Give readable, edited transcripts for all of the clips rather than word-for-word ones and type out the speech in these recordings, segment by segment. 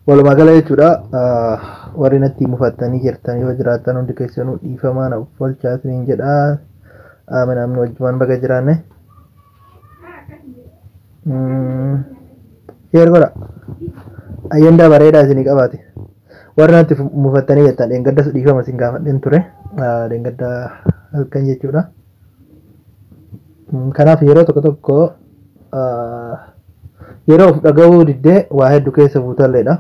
Walumaa gala jechuudha warri natti mufattanii jirtan yoo jiraattan hundi keessanuu dhiifamaa na uffalchaa isiniin jedha. Aamin aamin wajjumaan baga jiraanne. Share godha. Ayyandaa bareedaa isinii qabaate. Warri natti mufattanii jettan dheengaddas dhiifama isin gaafadheen ture. Dheengadda halkan jechuudha. Kanaaf yeroo tokko tokko yeroo of dhaga'uu diddee waa hedduu keessa buutalleedha.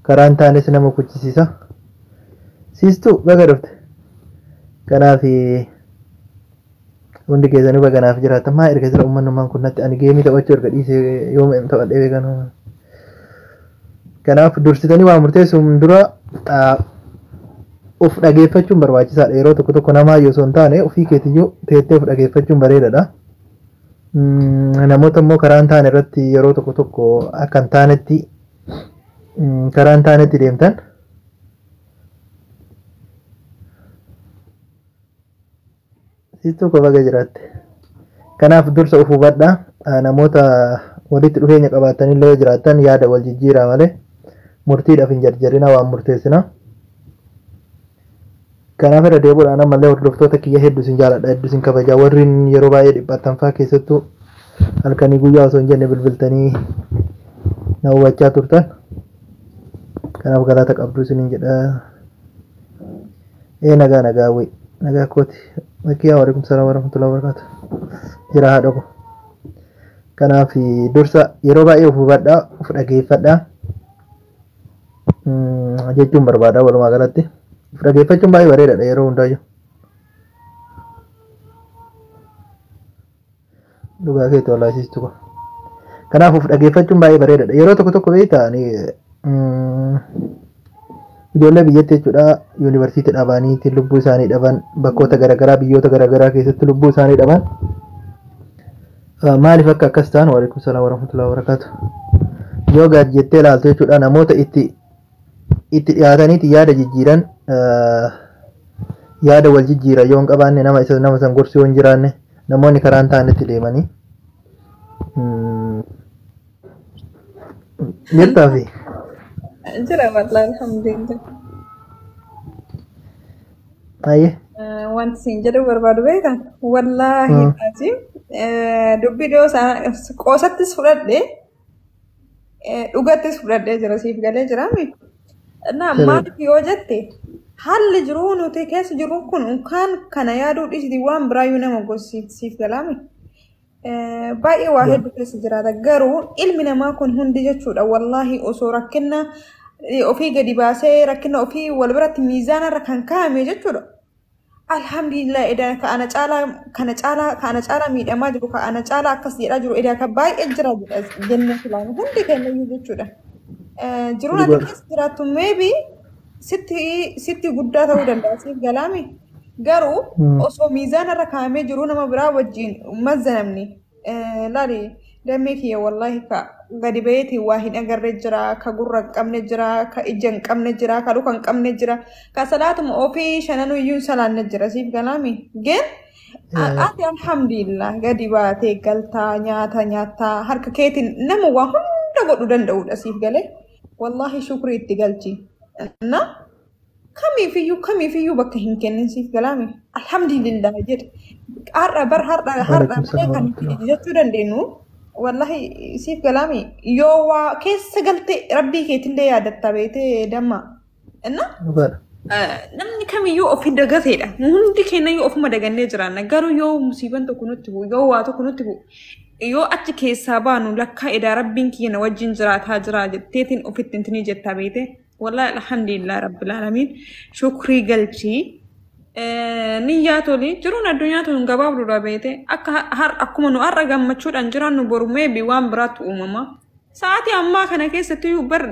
Karaan taanes nama kuchisiisa. Siistuu baga dhufte. Kanaaf hundi keessanuu baga naaf jiraatan. Maa erga sila uummanummaan kun natti ani geemii taphachuu erga dhiisee yooma hin taphadhee beekan. Kanaaf dursitanii waa murteessuun dura of dhageeffachuun barbaachisaadha. Yeroo tokko tokko namaa yoo osoo hin taane ofii keetiyyuu teettee of dhageeffachuun bareedaadha. Namoota immoo karaa hin taane irratti yeroo tokko tokko akka hin taanetti karaa hin taanetti deemtan. Siistuu koo baga jiraatte. Kanaaf dursa of hubadhaa. Namoota walitti dhufeenya qabaatanillee yoo jiraattan yaada wal jijjiiraa malee murtiidhaaf hin jarjarina waan murteessina. Kanaaf irra deebi'uudhaan ammallee hordoftoota kiyya hedduu isin jaaladha hedduu isin kabaja warri yeroo baay'ee dhiphattan fa'aa keessattuu halkanii guyyaa osoo hin jenne bilbiltanii na hubachaa turtan. Kanaaf galata qabdu isiniin jedha. Ee nagaa nagaa wayi nagaa kooti. Makkiyaa waalaikum salaam warahmatullahi wabarakatuh. Jira haadha koo. Kanaaf dursa yeroo baay'ee of hubadhaa of dhageeffadhaa jechuun barbaada walumaa galatti. Of dhageeffachuun baay'ee bareedaadha yeroo hundaayyuu. Dhugaa keetti wallaahi sistu koo. Kanaaf of dhageeffachuun baay'ee bareedaadha. Yeroo tokko tokko beektaa ani ijoollee biyyatti jechuudha yuunivarsiitii dhabaniitti lubbuu isaanii dhaban bakkoota garaagaraa biyyoota garaagaraa keessatti lubbuu isaanii dhaban. Maaliif akka akkas ta'an waalaikum salaam warahmatullahi wabarakatuh. Yoo gad jettee ilaaltu jechuudha namoota itti itti dhiyaataniiti yaada jijjiiran yaada wal jijjiiran yoo hin qabaanne nama isa nama san gorsu yoo hin jiraanne namoonni karaa hin taanetti deemanii. Jirtaa fi Jira wallahi alhamdulillah. Ayyee. Wanti siin jedhu barbaadu beekaa? Wallaahi aziim dubbii dhiyoo isaa qoosattis fudhadhe dhugattis fudhadhee jira siif galee jiraami. Na maaliif yoo jette haalli jiruu nuti keessa jirru kun unkaan kana yaaduu dhiisiti waan biraayyuu nama gossiif siif galaami. Baay'ee waa hedduu keessa jiraata. Garuu ilmi namaa kun hundi jechuudha wallaahi osoo rakkina ofii gadi baasee rakkina ofii wal biratti miizaanarra kan kaa'ame jechuudha. Alhamdulillah edaa ka ana caalaa kana caalaa ka ana caalaa miidhamaa jiru ka ana caalaa akkas jedhaa jiru edaa ka baay'ee jira jedha jennee filaanu hundi keenya jechuudha. Jiruun ati keessa jiraattu maybe sitti sitti guddaa ta'uu danda'a siif galaami. Garuu osoo miizaanarra kaa'amee jiru nama biraa wajjin mazzanamni laali dammee kiyya wallaahi ka gadi baheetiin waa hin agarre jira ka gurra hin qabne jira ka ija hin qabne jira ka luka hin qabne jira ka salaatuma ofii shananuu iyyuu hin salaanne jira siif galaami. Geen ati alhamdulillah gadi baatee galtaa nyaata nyaattaa harka keetiin nama waa hunda godhuu danda'udha siif galee wallaahi shukrii itti galchi. Na kamiifiyyuu kamiifiyyuu bakka hin kennin siif galaami. Alhamdulillah jedhe. Har'a bar har'a har'a Waalaikum malee salaam kan warahmatullahi. jechuu dandeenyu wallahi siif galaami yoo waa keessa galte rabbii keetillee yaadatta beetee damma. Inna Dhugaadha. Namni kamiyyuu ofi dagateedha. Hundi keenyayyuu ofuma dagannee jiraanna. Garuu yoo musiiban tokko nutti bu'u, yoo waa tokko nutti bu'u, yoo achi keessaa baanu lakkaa edaa rabbiin kiyya na wajjin jiraataa jira jetteetiin ofitti intinii jettaa beete. Wallahi alhamdulillah rabbil aalamiin shukrii galchii. Niyyaa toli jiruun addunyaa tun gabaabduudha beete. Akka har akkuma nu har'a gammachuudhaan jiraannu boru maybe waan biraatu uumama. Sa'aatii ammaa kana keessatti iyyuu bar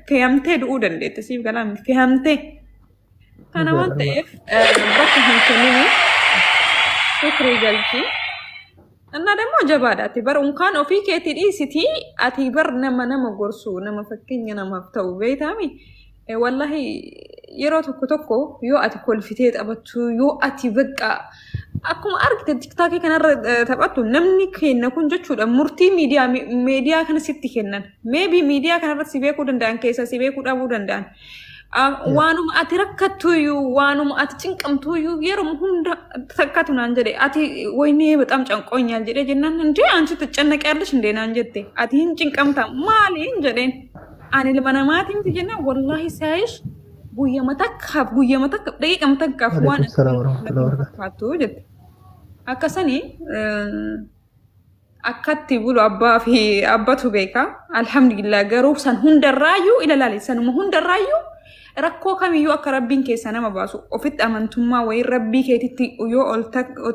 fe'amtee du'uu dandeette siif galaami fe'amtee. Kana waan ta'eef bakka hin kennini shukrii galchi. Innaa ደግሞ jabaadha ati bar unkaan ofii keetii dhiisitii ati bar nama nama gorsu nama fakkeenya namaaf ta'u beektaami. Wallahi Yeroo tokko tokko yoo ati kolfitee taphattu, yoo ati bakka akkuma argite TikTokii kanarra taphattu, namni kenna kun jechuudha murtii miidiyaa kana sitti kennan. Maybe miidiyaa kanarratti si beekuu danda'an, keessa si beekuu dhabuu danda'an. Waanuma ati rakkattuyyuu, waanuma ati cinqamtuyyuu, yeroo hunda takkatu naan jedhe, "Ati ወይኔ በጣም ጨንቆኛል" jedhee jennaan, "እንዴ አንቺ ትጨነቂያለሽ እንዴ?" naan jette. "Ati hin cinqamta maali?" hin jedheen. "Ani ilma namaati miti?" jennaan, "Wallaahi saayиш guyyama takkaaf, guyyama takka, daqiiqama takkaaf waan Waalaikum salaam warahmatullahi wabarakatuh. fakkaattu" jette. Akkasanii akkatti bulu abbaa fi abbatu beeka. Alhamdulillah, garuu san hundarraayyuu ila laali, sanuma hundarraayyuu rakkoo kamiyyuu akka rabbiin keessa nama baasu ofitti amantummaa wayii rabbii keetitti yoo ol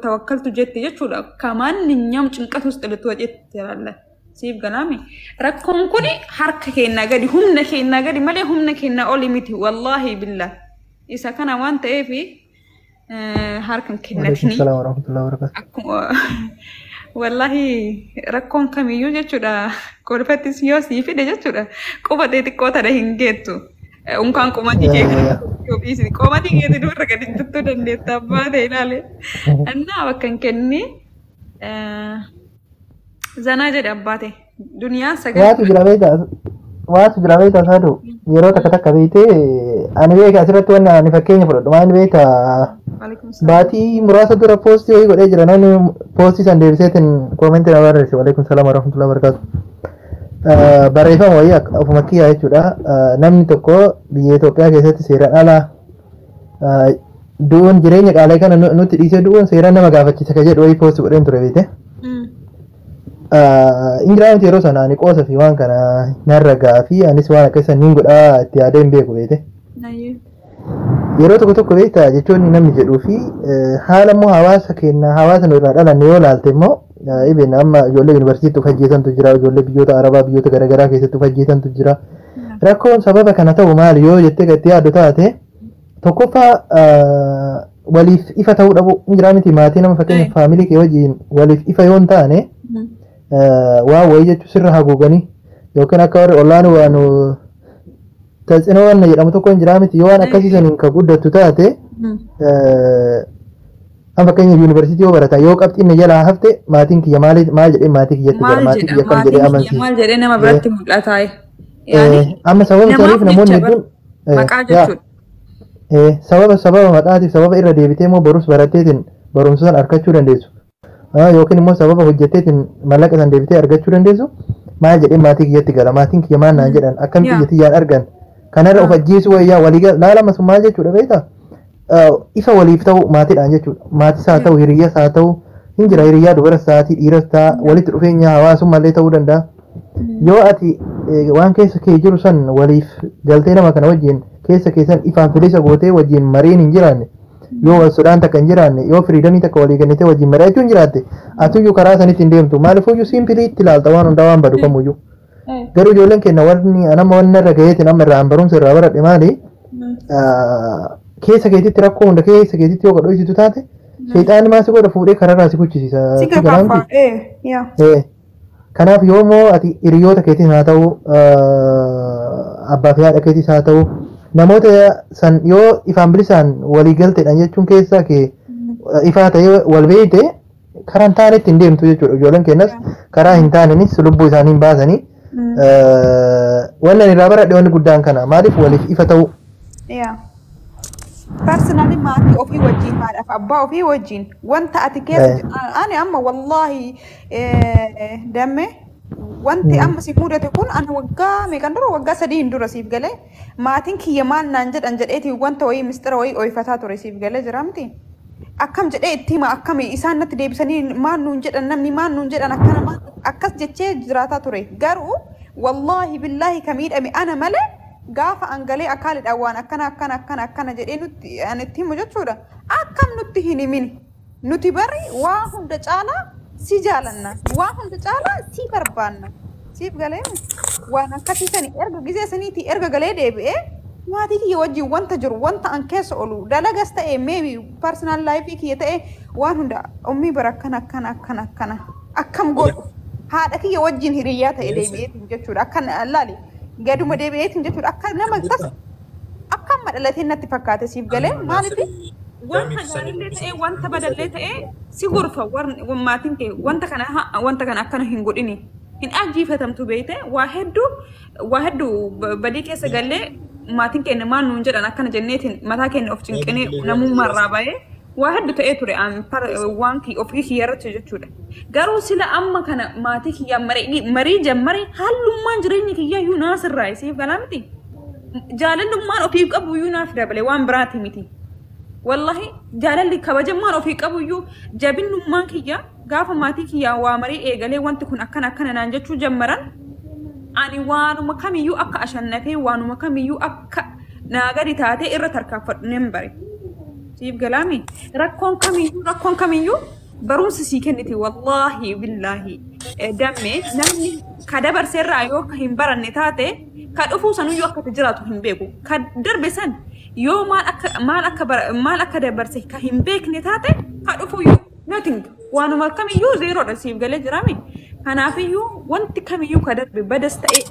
tawakkaltu jette jechuudha. ከማንኛውም ጭንቀት ውስጥ ልትወጪ ትችላለህ. Siif galaami. Rakkoon kun harka keenyaa gadi, humna keenyaa gadi malee humna keenyaa oli miti. Wallaahi billah. Isa kana waan ta'eef harka hin Waalaikum kennatini. salaam warahmatullahi wabarakatuh. Akkuma wallahi rakkoon kamiyyuu jechuudha, kolfattis yoo sii fide jechuudha, quba xixiqqoo tana hin geettu. Unkaan qomatii kee kana yoo dhiisite qomatii keetii durra gadi jettuu dandeetta abbaa ta'e ilaale. Innaa bakka hin kenni zanaa jedhe abbaa ta'e. Duniyaan sagal. Waatu jira beektaa, waatu jira beektaa, saadu yeroo takka takka beektee ani beeka asirratti wanni ani fakkeenya fudhadhu maal beektaa? Waalaikum salaam. Baatii muraasa dura poostii wayii godhee jira, namni poostii san deebiseetiin koomentii na barreesse. Waalaikum salaam warahmatullahi wabarakatuh. Barreeffama wayii ofuma kiyyaa jechuudha. Namni tokko biyya Itoophiyaa keessatti seeraan ala du'uun, jireenya qaala'ee kana nutti dhiisee du'uun seeraan nama gaafachiisa ka jedhu wayii poostii godheen ture beekte. Ingiraamti yeroo sana ani qoosa fi waan kana narra gaa fi anis waan akka isa niin godhaa itti yaadee hin beeku beekte. Yeroo tokko tokko beektaa jechoonni namni jedhuu fi haala immoo hawaasa keenya, hawaasa nu irraa dhalanne yoo ilaalte immoo, even amma ijoollee yuunivarsiitiitti of ajjeesantu jira, ijoollee biyyoota arabaa, biyyoota garaagaraa keessatti of ajjeesantu jira. Rakkoon sababa kana ta'u maali yoo jettee gatti yaaddu taate, tokkoffaa waliif ifa ta'uu dhabu hin jiraa miti? Maatii nama fakkeenya faamilii kee wajjin waliif ifa yoo hin taane, waan wayii jechuun sirra haguuganii yookiin akka warri ollaan waan ተጽዕኖ waan jedhamu tokko hin jiraa miti? Yoo waan akkasii saniin ka guddattu taate, an fakkeenya yuunivarsiitii yoo barata, yoo qabxiin na jalaa hafte, maatiin kiyya maal maal jedhee maatii kiyyatti gara Maal maatii jedha kiyya kam jedhee maatiin kiyya amansiisa. Maal jedhee nama biratti mul'ata? Amma sababa Namaaf saniif namoonni jecha hedduun maqaa yaa jechuudha. Sababa maqaatiif, sababa irra deebitee immoo borus baratteetiin barumsa san argachuu dandeessu. Yookiin immoo sababa hojjetteetiin mallaqa san deebitee argachuu dandeessu, maal jedhee maatii kiyyatti gala, maatiin kiyya maal naan jedhan, akkamitti ija tiyyaan argan, kanarra of ajjeesuu wayyaa walii laalama. Sun maal jechuudha beektaa? Ifa waliif ta'u maatiidhaan jechuudha. Maatis haa ta'u, hiriyyas haa ta'u, hin jira hiriyyaa dubaras ta'atii dhiiras ta'a, walitti dhufeenya hawaasummallee ta'uu danda'a. Yoo ati waan keessa kee jiru san waliif galtee nama kana wajjin keessa keessan ifaan bilisa gootee wajjin mariin hin jiraanne, yoo wal sodaan takka hin jiraanne, yoo freedomii takka walii kennitee wajjin mari'achuu hin jiraatte, atuyyuu karaa sanitti hin deemtu. Maaliifuyyuu simply itti ilaalta waan hundaa waan badu kamuyyuu. Garuu ijoolleen keenya wanni anamma wanni irra gaheetiin amma irraa barumsa irraa baradhe maali? Keessa keetitti rakkoo hunda keessa keetitti yoo godhu taate, sheexaanni maal si godha? Fuudhee kararraa si kuchisiisa. Si Si galaa miti? gafaafaa. Yaa. Kanaaf yoo immoo ati hiriyoota keetis haa ta'u, abbaa fi haadha keetis haa ta'u, namoota san yoo ifaan bilisaan walii galteedhaan jechuun keessaa kee ifaa ta'ee wal beeyte, karaa hin taanetti hin deemtu jechuudha. Ijoolleen keenyas karaa hin taanenis lubbuu isaanii hin baasanii. Wanni ani irraa baradhe wanni guddaan kana, maaliif waliif ifa ta'u. Yaa. Personally maatii ofii wajjin, haadhaaf abbaa ofii wajjin wanta ati keessa ani amma wallaahi damme wanti amma si mudate kun ani waggaa meeqan dura, waggaa 3 dura siif galee, maatiin kiyya maal naan jedhan jedheeti wanta wayii mistira wayii ooyifataa ture, siif galee jira miti. Akkam jedhee itti hima, akkami isaan natti deebisanii, maal nuun jedhan, namni maal nuun jedhan, akkana maal akkas jechee jiraataa ture. Garuu wallaahi billaahi ka miidhame ana malee, gaafa angalee akaalidhaan waan akkana akkana akkana akkana jedhee nutti ani itti himu jechuudha. Akkam nutti hin himin, nuti bari waa hunda caalaa si jaalanna, waa hunda caalaa si barbaanna, siif galee waan akkasii sani erga gizee saniiti erga galee deebi'ee maatii kiyya wajjin wanta jiru, wanta an keessa oolu, dalagas ta'e, maybe personal life kiyya ta'e, waan hunda ummii bara akkana akkana akkana akkana akkam godhu, haadha kiyya wajjin hiriyyaa ta'e deebi'eetiin jechuudha. Akkan laali gaduma deebi'eetiin jechuudha, akka nama tas akka Amma dhalatee natti fakkaate, siif galee? Maaliif wanta gaariillee ta'ee wanta badallee ta'ee si gorfa maatiin kee. Wanta kana wanta kana akkana hin godhini, hin ajjiifatamtu beekte. Waa hedduu, waa hedduu badii keessa gallee maatiin keenya maal nuun jedhan akkana jenneetiin mataa keenya of cinqinee namummaarraa bahee waa hedduu ta'ee ture waan ofii kiyya irratti jechuudha. Garuu sila amma kana maatii kiyyaa marii jammare, hallummaan jireenya kiyyaa iyyuu naasirraa, siif galaa miti? Jaalallummaan ofiif qabu iyyuu naaf dabale, waan biraati miti. Wallahi jaalalli kabajammaan ofii qabu iyyuu, jabinnummaan kiyya gaafa maatii kiyyaa waa marii eegalee wanti kun akkana akkana naan jechuu jammaran, ani waanuma kamiyyuu akka ashannafee, waanuma kamiyyuu akka naa gadi taatee irra tarkaanfadhu nan bare. Siif galaami? Rakkoon kamiyyuu, rakkoon kamiyyuu barumsa sii kenniti. Wallaahi billaahi dammee namni ka dabarseerraa yoo ka hin baranne taate, ka dhufuu sanuyyuu akka itti jiraatu hin beeku. Ka darbe san yoo maal akka dabarse ka hin beekne taate, ka dhufuyyuu nothing, waanuma kamiyyuu zeeroodha, siif galee jiraami? Kanaafiyyuu wanti kamiyyuu ka darbe badas ta'e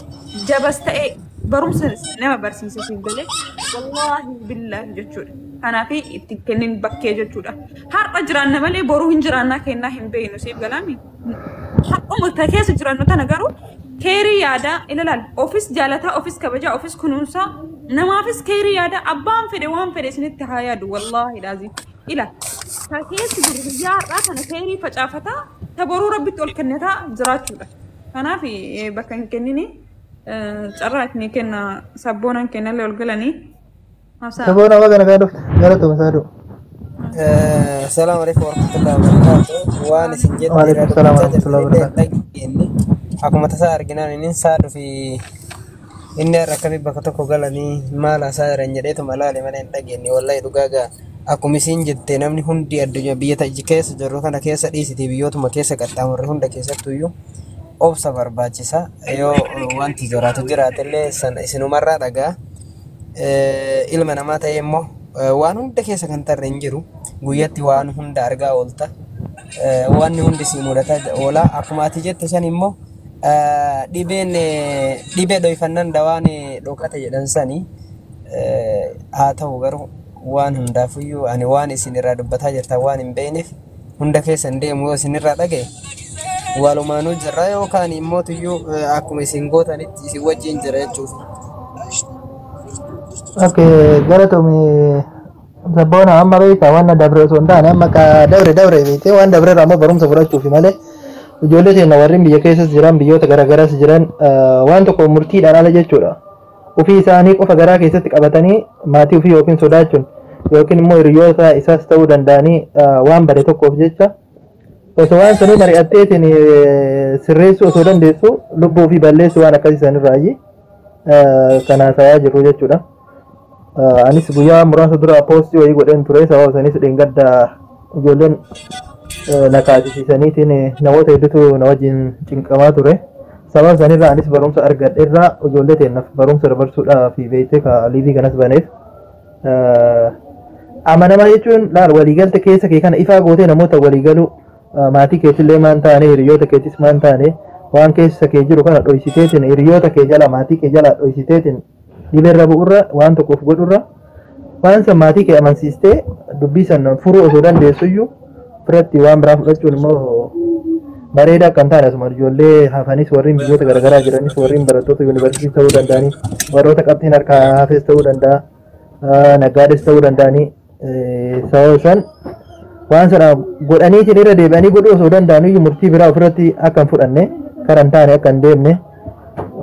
jabas ta'e barumsa nama barsiisa, siif galee? Wallaahi billaahi jechuudha. Kanaaf itti kennin bakkee jechuudha. Har'a jiraanna malee boruu hin jiraannaa kennaa hin beeknu, siif galaami? Har'uma ta keessa jiraannu tana garuu keerii yaadaa ilaalaal, ofis jaalataa, ofis kabajaa, ofis kunuunsaa, namaafis keerii yaadaa. Abbaan fedhe waan fedhe isinitti haa yaadu, wallaahi laazim. Ila ta keessa jiru guyyaa har'aa kana keerii facaafataa, ta boruu rabbitti ol kennataa jiraachuudha. Kanaaf bakka hin kennini, carraa isin kenna, sabboonan kennallee ol galanii. Saboona nama kana kan dhufte galatuma saaduu. Assalamu alaikum warahmatullahi wabarakatuh. Waan isin jettu Waalaikum salaam warahmatullahi wabarakatuh. Dhageenye akkuma tasaa arginaan inni saaduu fi inni har'a akkamii bakka tokko galanii maal haasaa jiran jedheetuma laale malee hin dhageenye. Wallahi dhugaa gaa akkuma isin jette, namni hundi addunyaa biyya keessa jirru kana keessa dhiisiti, biyyootuma keessa qaxxaamurre hunda keessattuyyuu obsa barbaachisa. Yoo wanti jiraatu jiraatellee sana isinumarraa dhagaa. Ilma namaa ta'e immoo waan hunda keessa kan tarre hin jiru. Guyyatti waan hunda argaa oolta. Wanni hundi si mudataa oola. Akkuma ati jette san immoo dhibeen dhibee dhoyfannaan dawaan dhokate jedhan sani haa ta'u, garuu waan hundaafuyyuu ani waan isin irraa dubbataa jirtan waan hin beekneef hunda keessa hin deemu. Yoo isin irraa dhagaye walumaanuu jirra, yookaan immoo tuyyuu akkuma isin gootanitti isin wajjin jira jechuuf. Okay, galatoomi sabboona. Amma beektaa, waan dabre osoo hin taane, amma ka dabre dabre beektee, waan dabre irraa ammoo barumsa fudhachuufi malee, ijoollee teenya warreen biyya keessas jiran, biyyoota garaagaraas jiran, waan tokko murtiidhaan ala jechuudha. Ofii isaanii qofa garaa keessatti qabatanii maatii ofii yookiin sodaachuun yookiin immoo hiriyoota isaas ta'uu danda'anii waan bare tokkoof jecha osoo waan sanii mari'atteetiin sirreessuu osoo dandeessu lubbuu ofii balleessuu, waan akkasii sanirraayi kan haasawaa jirru jechuudha. Anis guyyaa muraasa dura poostii wayii godheen ture. Sababa sanis dheengadda ijoolleen na kaasisiisaniitiin namoota hedduutu na wajjin cinqamaa ture. Sababa sanirraa anis barumsa argadheerraa ijoollee teennaaf barumsa dabarsuudhaaf beektee ka liivii kanas baneef. Amanamaa jechuun laal, waliigalte keessa kee kana ifaa gootee namoota waliigaluu, maatii keetillee maan taane, hiriyoota keetis maan taane, waan keessa kee jiru kana dhoysiteetiin, hiriyoota kee jala, maatii kee jala dhoysiteetiin dhibeerra bu'urra, waan tokkoof godhurra, waan san maatii kee amansiistee dubbii san furuu osoo dandeessuyyuu biratti waan biraa fudhachuun immoo bareedaa akka hin taane, asuma ijoollee hafanis, warreen biyyoota garaagaraa jiranis, warreen barattoota yuunivarsiitii ta'uu danda'anii, warroota qabxiin harkaa hafes ta'uu danda'a, naggaades ta'uu danda'anii, sababa san waan sana godhaniitiin irra deebi'anii godhuu osoo danda'aniyyuu murtii biraa ofirratti akka hin fudhanne, kara hin taane akka hin deemne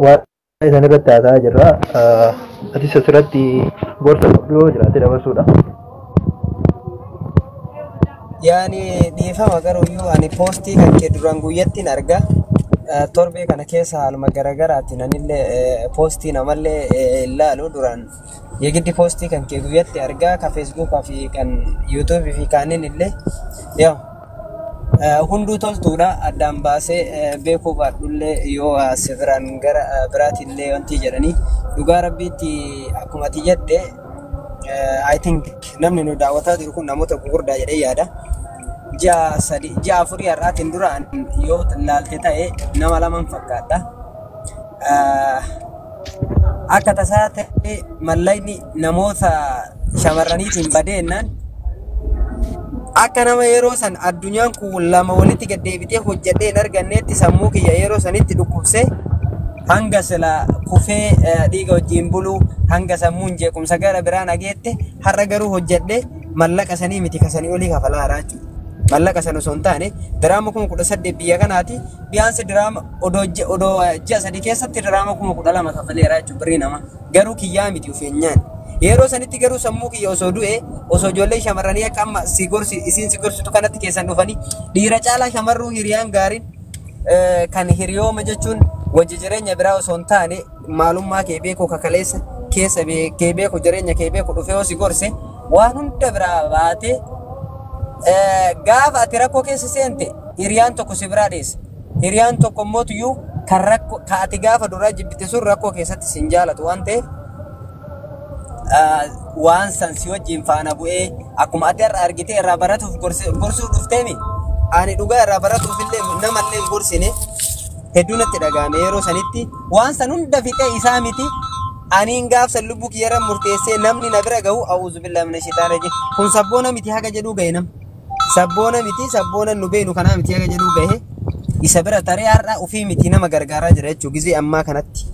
waan isaan irratti haasa'aa jirra. Atis asirratti gorsa qabdu yoo jiraate dabarsuudha. Yaani dhiifama, garuuyyuu ani poostii kan kee duraan guyyattiin arga. Torbee kana keessa haaluma garaagaraatiin anillee poostii namallee ilaalu duraan yeegiddi poostii kan kee guyyatti argaa, ka feesbuukaa fi kan yuutuubii fi kaaniin illee yaa hunduu toltuudha, addaan baasee beekuu baadhullee yoo si biraan gara biraatillee wanti jedhanii dhugaa rabbiitti akkuma ati jette, I think namni nu daawwataa jiru kun namoota gurguddaa jedhee yaada. Ji'a 3, ji'a 4 har'aatiin dura yoo laalte ta'e nama laman fakkaadha. Akka tasaa ta'e mallaqni namoota shamarraniitiin badeennaan akka nama yeroo san addunyaan kun lama walitti gad deebitee hojjedhee hin arganneetti sammuu kiyya yeroo sanitti dhukkubsee hanga sila kufee dhiiga wajjin buluu hanga sammuun jeequmsa gara biraa nageette har'a garuu hojjedhee mallaqa sanii miti kasanii olii kafalaa jira jechuudha. Mallaqa sana osoo hin taane diraama 18,000 biyya kanaati biyaansi diraama odoo ji'a 3 keessatti diraama 12,000 kafaleera jechuudha birrii nama garuu kiyyaa miti ufeenyaan. Yeroo sanitti garuu sammuu kiyya osoo du'e osoo ijoollee shamarranii akka amma si gorsi isiin si gorsitu kanatti keessan dhufanii dhiira caalaa shamarruu hiriyaan gaariin kan hiriyooma jechuun wajji jireenya biraa osoo hin taane maalummaa kee beeku kakaleessa keessa kee beeku jireenya kee beeku dhufee yoo si gorse waan hunda biraa baatee gaafa ati rakkoo keessa seente hiriyaan tokko si biraa dheessa. Hiriyaan tokko immoo tuyyuu kan rakkoo kan ati gaafa duraa jibbite sun rakkoo keessatti sin jaalatu waan ta'eef waan san si wajjin faana bu'ee akkuma ati har'a argite irraa baratuuf gorsuu dhufteemi ani dhugaa irraa baratuuf illee namallee hin gorsine hedduu natti dhagahame yeroo sanitti waan san hunda fixee isaa miti aniin gaaf san lubbuu kiyyarra murteessee namni na bira gahu a'uuzu billaahi mina shaytaana rajiim kun sabboona miti haga jedhuu gahe nam sabboona miti sabboona nu beenu kanaa miti haga jedhuu gahe isa bira taree har'a ofii miti nama gargaaraa jira jechuu gizee ammaa kanatti.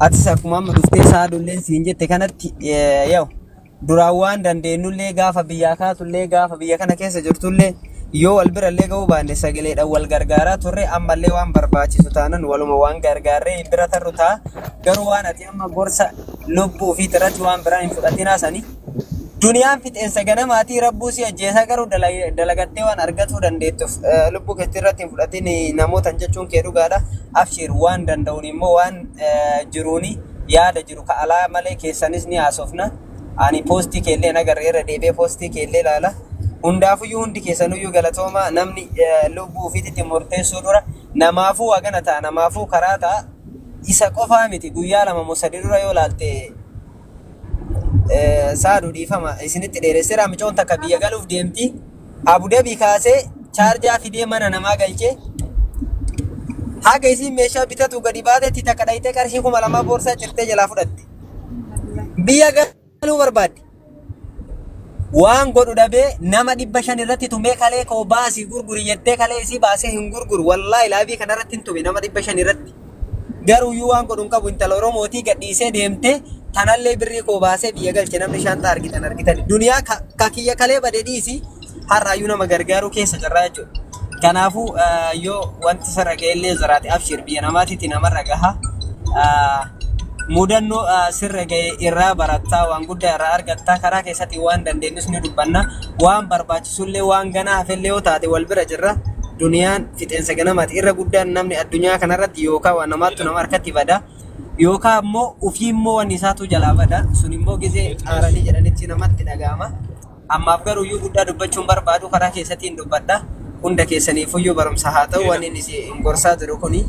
Atis akkuma amma dhuftee saadulleen siin jette kanatti yaa'u duraan waan dandeenyullee gaafa biyyaa kaatullee gaafa biyya kana keessa jirtullee yoo wal birallee ga'uu baanne sagaleedhaan wal gargaaraa turre ammallee waan barbaachisu taanan waluma waan gargaarree hin bira tarru ta'a. Garuu waan ati amma gorsa lubbuu fi irratti waan biraa hin fudhatinaa sanii duniyaan fixeensa ganamaatii rabbuu si ajjeesaa garuu dalagattee waan argatuu dandeettuuf lubbuu keetti irratti hin fudhatin namootan jechuun kee dhugaadha. Abshiir waan danda'uun immoo waan jiruuni yaada jiru ka alaa malee keessanis ni haasofna. Ani poostii keellee nagarra irra deebi'ee poostii keellee ilaala. Hundaafuyyuu hundi keessanuyyuu galatooma namni lubbuu ofiitti murteessuu dura namaafuu hagana ta'a namaafuu karaa ta'a isa qofaa miti guyyaa 2 moo 3 dura yoo laalte saaduu dhiifama isinitti dheeresseera micoon takka biyya galuuf deemti. Abu Dhabii kaasee chaarjaa fidee mana namaa galchee haga isiin meeshaa bitatu gadi baatetti takka dhayitee qarshii 2000 boorsaa cirtee jalaa fudhatte. Biyya galuu barbaadde. Waan godhu dhabee nama 500 irratti tumee kalee koo baasii gurguri jettee kalee isii baasee hin gurguru. Wallaahi laabii kanarratti hin tume nama 500 irratti. Garuu iyyuu waan godhu hin qabu intala Oromootii gadhiisee deemtee tanallee birrii koo baasee biyya galche namni shaantaa argitan argitan. Duniyaa ka kiyya kalee bade dhiisi har'aayyuu nama gargaaruu keessa jirra jechuudha. Kanaafuu yoo wanti sirra ga'ellee jiraate abshir biyya namaatiitti namarra gaha. Mudannoo sirra ga'e irraa barattaa waan guddaa irraa argattaa karaa keessatti waan dandeenyus ni dubbanna waan barbaachisullee waan ganaa hafellee yoo taate wal bira jirra. Duniyaan fixeensa ganamaati irra guddaan namni addunyaa kanarratti yookaan waan namaattu nama harkatti bada yookaan immoo ofii immoo wanni isaatu jalaa bada sun immoo gizee aaranii jedhanitti namatti dhaga'ama. Ammaaf garuu iyyuu guddaa dubbachuun barbaadu karaa keessatti hin dubbadha. Hunda keessaniifuyyuu barumsa haa ta'u waan inni isin gorsaa jiru kuni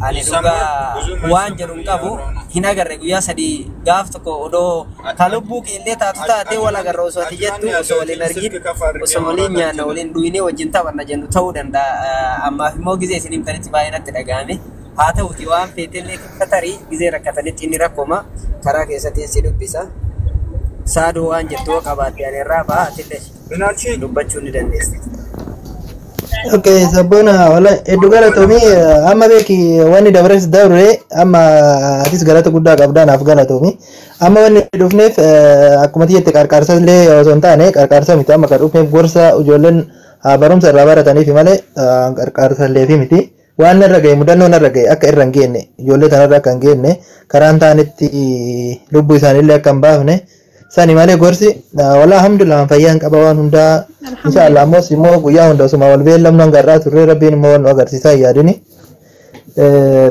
ani dhugaa waan jedhu hin qabu hin agarre guyyaa 3 gaaf tokko odoo ka lubbuu keellee taatu taatee wal agarra osoo ati jettu osoo waliin argin osoo waliin nyaanna waliin dhuynee wajjin taphanna jennu ta'uu danda'a. Ammaaf immoo gizee isin himtanitti baay'ee natti dhaga'ame. Haa ta'uti waan feetellee tarii gizee rakkatanitti inni rakkoma karaa keessatti si dubbisa. Saaduu waan jettu yoo qabaatte ani irraa ba'a atillee dubbachuu ni dandeessa. Okay, sabboona wala hedduu galatoomii amma beeki wanni dabarees dabre amma atis galata guddaa qabdaa naaf galatoomii. Amma wanni dhufneef akkuma jette qarqaarsa illee osoo hin taane qarqaarsa miti amma kan dhufneef gorsa ijoolleen barumsa irraa barataniif malee qarqaarsa illee fi miti. Waan narra ga'e mudannoo narra ga'e akka irra hin geenne ijoollee tanarra akka hin geenne karaan taanetti lubbuu isaaniillee akka hin baafne sani malee gorsi wala alhamdulillah fayyaa hin qaba waan hundaa inshallah ammoo immoo guyyaa hunda osuma wal beellamnu hanga irraa turre rabbiin immoo nu agarsiisaa hin yaadini.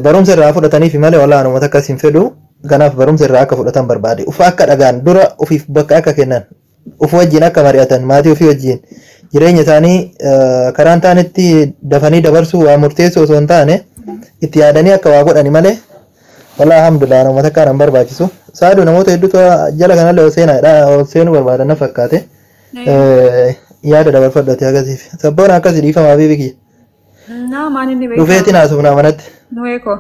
Barumsa irraa fudhataniif malee wala anuma takkas hin fedhu kanaaf barumsa irraa akka fudhatan barbaade ufa akka dhagaan dura ofiif bakka akka kennan uf wajjin akka mari'atan maatii ofii wajjin jireenya isaanii karaan taanetti dafanii dabarsuu waa murteessuu osoo hin taane itti yaadanii akka waa godhani malee wala alhamdulillah nama takka nan barbaachisu. Saadu namoota hedduutu jala kanallee ol seenaadha ol seenuu barbaadan na fakkaate. Yaada dabarfadhate akkasiif. Sabboon akkasii dhiifamaa fi biyya. Naa maal inni beekaa? Dhufeetiin haasofnaa manatti. Nuweeko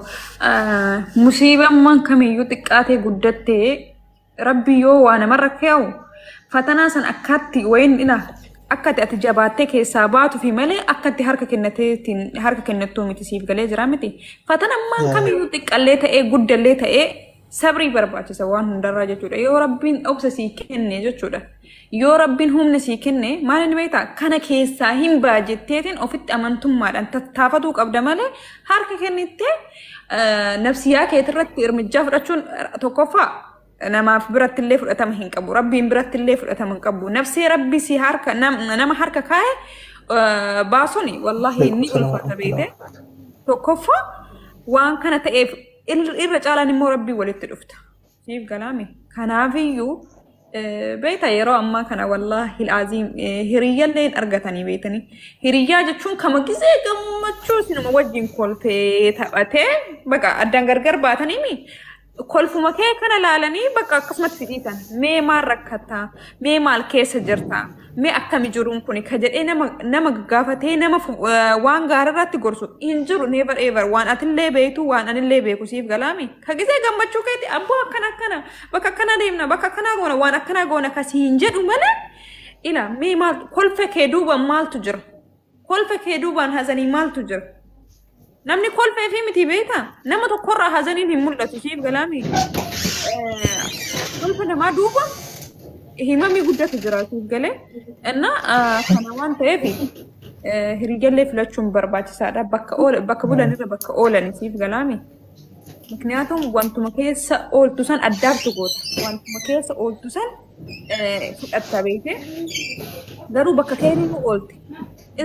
musiibammaan kamiyyuu xiqqaatee guddattee rabbi yoo waa namarra kaa'u fatanaa san akkaatti wayin ila akkatti ati jabaattee keessaa baatu fi malee akkatti harka kennateetiin harka kennattuu miti siif galee jira miti. Fatanammaan kamiyyuu xiqqallee ta'ee guddallee ta'ee sabrii barbaachisa waan hundarraa jechuudha. Yoo rabbiin obsa sii kenne jechuudha. Yoo rabbiin humna sii kenne maal inni beektaa kana keessaa hin baajetteetiin ofitti amantummaadhaan tattaafatuu qabda malee harka kennittee nafsiyaa keetirratti irmijjaa fudhachuun tokkoffaa namaaf biratti illee fudhatama hin qabu. Rabbiin biratti illee fudhatama hin qabu. Nafsee rabbi si harka nama harka kaa'e baasuun wallaahi ni ulfaata beekte. Tokkoffaa waan kana ta'eef irra caalaan immoo rabbii walitti dhufta. Siif galaame. Kanaafiyyuu beekta yeroo ammaa kana wallaahi alaaziim hiriyyallee hin argatanii beektanii. Hiriyyaa jechuun kama gisee gammachuu isinuma wajjin kolfee taphatee bakka addaan gargar baatanii kolfuma kee kana laalanii bakka akkasumatti fidhiitan. Mee maal rakkataa? Mee maal keessa jirtaa? Mee akkami jiruun kuni ka jedhee nama gaafatee nama waan gaarii irratti gorsu hin jiru never ever waan atillee beektu waan anillee beeku siif galaami. Ka gisee gammachuu keetti abboo akkana akkana bakka akkana deemna bakka akkanaa goona waan akkanaa goona kasii hin jedhu malee ila mee maal kolfa kee duubaan maaltu jira? Kolfa kee duubaan hazanii maaltu jira? Namni kolfee fi miti beektaa? Nama tokkorraa hazaniin hin mul'atu siif galaami. Kolfa namaa duuba himamii guddatu jira siif galee. Innaa kana waan ta'eef hiriyyallee filachuun barbaachisaadha. Bakka bulanirra bakka oolan siif galaami. Mikniyaatum wantuma keessa ooltu san addaabtu goota. Wantuma keessa ooltu san fudhatta beekte. Garuu bakka keeriin oolte.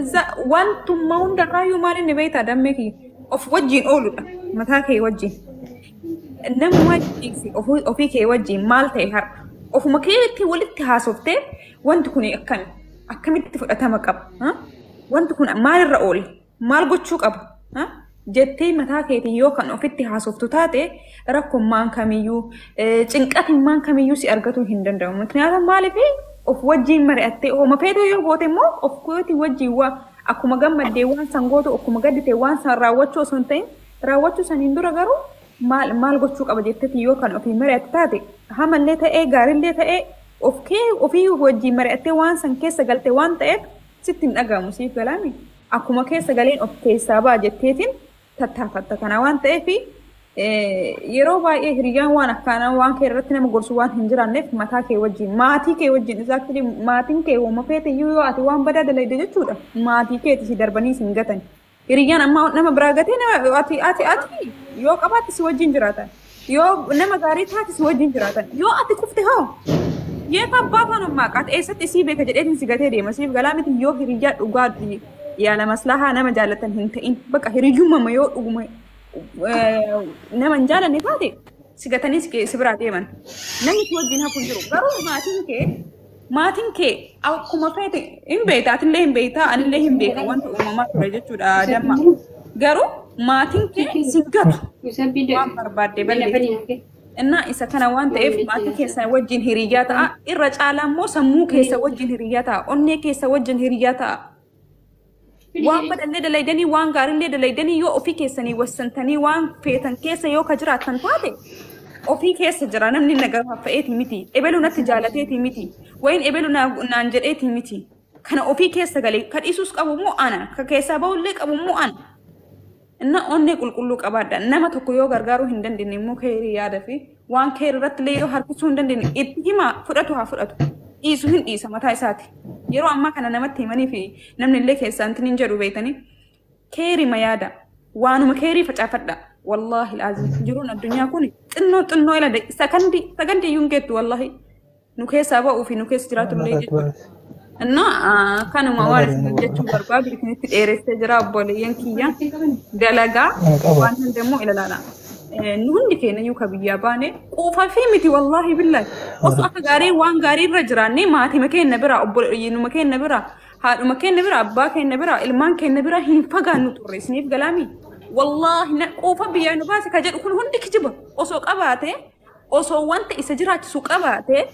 Izza wantuma hundarraayyuu maal inni beektaa dammee kiyya of wajjin ooludha. Mataa kee wajjin. Nama ofii kee wajjin maal ta'e har'a. Ofuma keetti walitti haasoftee wanti kun akkami akkamitti fudhatama qaba? Wanti kun maalirra oole? Maal gochuu qaba? Jettee mataa keetiin yoo kan ofitti haasoftu taate rakkoon kamiyyuu cinqatiin kamiyyuu si argatuu hin danda'u. Miknyaata maaliif of wajjin mari'attee hooma feetee yoo goote immoo of keetii wajjin waa akkuma gammaddee waan san gootu akkuma gadditee waan san raawwachuu osoo hin ta'in raawwachuu saniin dura garuu maal maal gochuu qaba jetteeti yoo kan ofii mari'atte taate hamallee ta'ee gaariillee ta'ee of kee ofii wajjin mari'attee waan san keessa galte waan ta'eef sitti hin dhagahamu siif galaami. Akkuma keessa galeen of keessaa ba'a jetteetiin tattaafatta kana waan ta'eef yeroo baay'ee hiriyyaan waan akkanaa waan kee irratti nama gorsu waan hin jiraanneef mataa kee wajjin maatii kee wajjin exactly maatiin kee hooma feete yoo ati waan badaa dalayde jechuudha maatii keeti si darbanii si hin gatan. Hiriyyaan amma nama biraa gatee nama ati ati ati yoo qabaatte si wajjin jiraatan yoo nama gaarii taate si wajjin jiraatan yoo ati kufte hoo yeeta abbaa kan maaqaat eessatti isii beeka jedheetiin si gatee deema siif galaa miti yoo hiriyyaa dhugaa yaala maslahaa nama jaallatan hin ta'in bakka hiriyyummaa yoo dhuguma nama hin jaalanne taate si gatanii si biraa deeman namni si wajjin hafu hin jiru garuu maatiin kee akkuma feete hin beekta atillee hin beekta anillee hin beeka wanta uumamaa ture jechuudha damma garuu maatiin kee si gatu waan barbaadde balleessi. Innaa isa kana waan ta'eef maatii keessa wajjin hiriyyaa ta'a irra caalaa immoo sammuu keessa wajjin hiriyyaa ta'a onnee keessa wajjin hiriyyaa ta'a. Waan badallee dalaydanii waan gaariillee dalaydanii yoo ofii keessanii wassantanii waan feetan keessa yoo ka jiraattan taate ofii keessa jira namni na gafaffa'eeti miti ebelu natti jaalateeti miti wayin ebelu naan jedheeti miti kana ofii keessa galee ka dhiisuus qabu immoo ana ka keessaa bahullee qabu immoo ana. Inna onnee qulqulluu qabaadha. Nama tokko yoo gargaaruu hin dandeenye immoo keerii yaada fi waan keerii irratti illee yoo harkisuu hin dandeenye itti himaa fudhatu haa fudhatu. Dhiisu hin dhiisa mataa isaati. Yeroo ammaa kana namatti himanii fi namni illee keessaa hin jedhu beektanii keerii ma yaada. Waanuma keerii facaafadha. Wallaahi alaaziim jiruun addunyaa kun xinnoo xinnoo ila sakandii iyyuu hin geettu wallaahi. Nu keessaa ba'uu fi nu keessa jiraatu illee jechuudha. Innaa kanuma waan isin jechuu barbaadu isinitti dheeressee jira obboleeyyan kiyya dalagaa waan hundammoo ilaalaadha. Nu hundi keenya iyyuu ka biyyaa baane quufaa fi miti wallaahi billahi. Osoo akka gaarii waan gaarii irra jiraannee maatima keenya bira obboleeyyinuma keenya bira haadhuma keenya bira abbaa keenya bira ilmaan keenya bira hin fagaannu turre isiniif galaami. Wallaahi quufa biyyaa nu baase ka jedhu kun hundi kijiba osoo qabaate osoo wanta isa jiraachisu qabaate